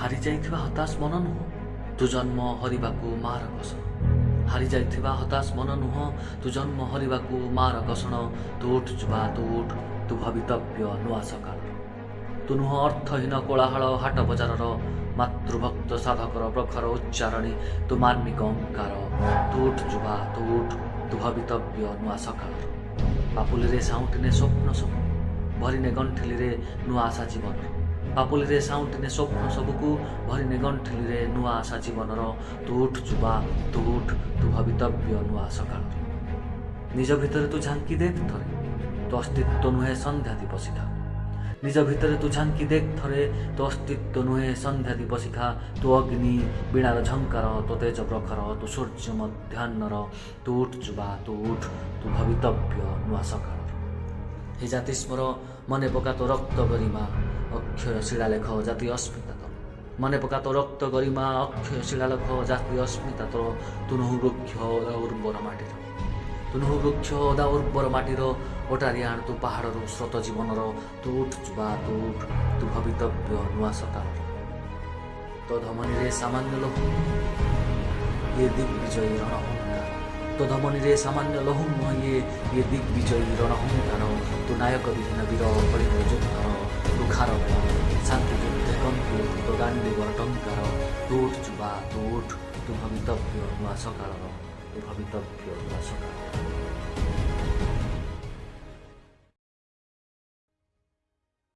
ହାରିଯାଇଥିବା ହତାଶ ମନ ନୁହଁ, ତୁ ଜନ୍ମ ହରିବାକୁ ମାର କଷଣ। ହାରିଯାଇଥିବା ହତାଶ ମନ ନୁହଁ, ତୁ ଜନ୍ମ ହରିବାକୁ ମାର କଷଣ। ତୁ ଉଠ ଯୁବା, ତୁ ଉଠ, ତୁ ଭବିତବ୍ୟ ନୂଆ ସକାଳର। ତୁ ନୁହଁ ଅର୍ଥହୀନ କୋଳାହଳ ହାଟ ବଜାରର, ମାତୃଭକ୍ତ ସାଧକର ପ୍ରଖର ଉଚ୍ଚାରଣୀ, ତୁ ମାର୍ମିକ ଓଙ୍କାର। ତୁ ଉଠ ଯୁବା, ତୁ ଉଠ, ତୁ ଭବିତବ୍ୟ ନୂଆ ସକାଳର। ପାପୁଲିରେ ସାଉଁଟିନେ ସ୍ୱପ୍ନ ସବୁ, ଭରିନେ ଗଣ୍ଠିଲିରେ ନୂଆ ଆଶା ଜୀବନର। ପାପୁଲିରେ ସାଉଁଟିନେ ସ୍ୱପ୍ନ ସବୁକୁ, ଭରିନେ ଗଣ୍ଠିଲିରେ ନୂଆ ଆଶା ଜୀବନର। ତୁ ଉଠ ଯୁବା, ତୁ ଉଠ, ତୁ ଭବିତବ୍ୟ ନୂଆ ସକାଳର। ନିଜ ଭିତରେ ତୁ ଝାଙ୍କି ଦେଖ ଥରେ, ତୋ ଅସ୍ତିତ୍ୱ ନୁହେଁ ସନ୍ଧ୍ୟା ଦୀପ ଶିଖା। ନିଜ ଭିତରେ ତୁ ଝାଙ୍କି ଦେଖ ଥରେ, ତୋ ଅସ୍ତିତ୍ୱ ନୁହେଁ ସନ୍ଧ୍ୟା ଦୀପ ଶିଖା। ତୁ ଅଗ୍ନି ବୀଣାର ଝଙ୍କାର, ତୋ ତେଜ ପ୍ରଖର, ତୁ ସୂର୍ଯ୍ୟ ମଧ୍ୟାହ୍ନର। ତୁ ଉଠ ଯୁବା, ତୁ ଉଠ, ତୁ ଭବିତବ୍ୟ ନୂଆ ସକାଳର। ହେ ଜାତିସ୍ମର, ମନେ ପକା ତୋ ରକ୍ତ ଗରିମା, ଅକ୍ଷୟ ଶିଳାଲେଖ ଜାତି ଅସ୍ମିତା ତୋର। ମନେ ପକା ତୋ ରକ୍ତ ଗରିମା, ଅକ୍ଷୟ ଶିଳାଲେଖ ଜାତି ଅସ୍ମିତା ତୋର। ତୁ ନୁହଁ ବୃକ୍ଷ ଉର୍ବର ମାଟିର, ତୁ ନୁହଁ ବୃକ୍ଷ ଓଦା ଉର୍ବର ମାଟିର, ଓଟାରି ଆଣ ତୁ ପାହାଡ଼ରୁ ସ୍ରୋତ ଜୀବନର। ତୁ ଉଠ ଯୁବା, ତୁ ଉଠ, ତୁ ଭବିତବ୍ୟ ନୂଆ ସକାଳର। ତୋ ଧମନୀରେ ସାମାନ୍ୟ ଲହୁ, ଇଏ ଦିଗ୍ବିଜୟୀ ରଣହୁଙ୍କାର। ତୋ ଧମନୀରେ ସାମାନ୍ୟ ଲହୁ ନୁହଁ ଇଏ, ଇଏ ଦିଗ୍ବିଜୟୀ ରଣହୁଙ୍କାର। ତୁ ନାୟକ ବିହୀନ ବୀର କଳିଙ୍ଗ ଯୁଦ୍ଧର, ତୁ ଖାରବେଳ ଶାନ୍ତି ଯୁଦ୍ଧେ କମ୍ପି ଉଠୁ ତୋ ଗାଣ୍ଡିବର ଟଙ୍କାର। ତୁ ଉଠ ଯୁବା, ତୁ ଉଠ, ତୁ ଭବିତବ୍ୟ ନୂଆ ସକାଳର, ତୁ ଭବିତବ୍ୟ ନୂଆ ସକାଳର।